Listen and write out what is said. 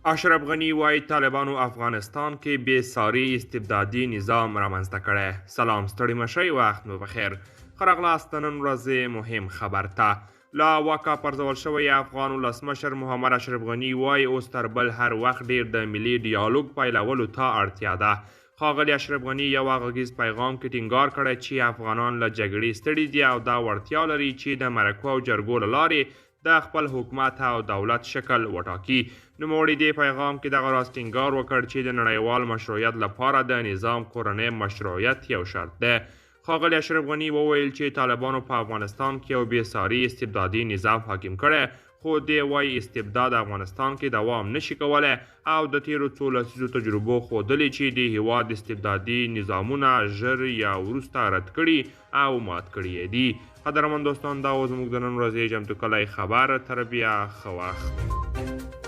اشرف غني وايي طالبانو افغانستان کې بې ساري استبدادي نظام رامنځته کړی. سلام، ستړي مشئ، وخت مو بخیر. ښه راغلاست د نن ورځې مهم خبر ته. له واکه پرځول شوی افغان ولسمشر محمد اشرف غني وايي اوس تر بل هر وخت ډیر د ملي ډیالوګ پیلولو ته اړتیا ده. ښاغلي اشرف غني یوه غږیز پیغام کې ټینګار کړی چې افغانان له جګړې ستړي دي او دا وړتیا لري چې د مرکو او جرګو له لارې د خپل حکومت او دولت شکل وټاکي. نوموړي دې پیغام کې دغه راز ټینګار وکړ چې د نړیوال مشروعیت لپاره د نظام کورنی مشروعیت یو شرط دی. ښاغلي اشرف غني وویل چې طالبانو په افغانستان کې یو بې ساري استبدادي نظام حاکم کړی، خو دی وايي استبداد افغانستان کې دوام نشي کولی او د تیرو څو لسیزو تجربو ښودلې چې د هیواد استبدادي نظامونه ژر یا وروسته رد کړي او مات کړي یې دي. قدرمن دوستان، دا و زموږ د نن ورځې چمتو کلی خبر. تر بیا، ښه وخت.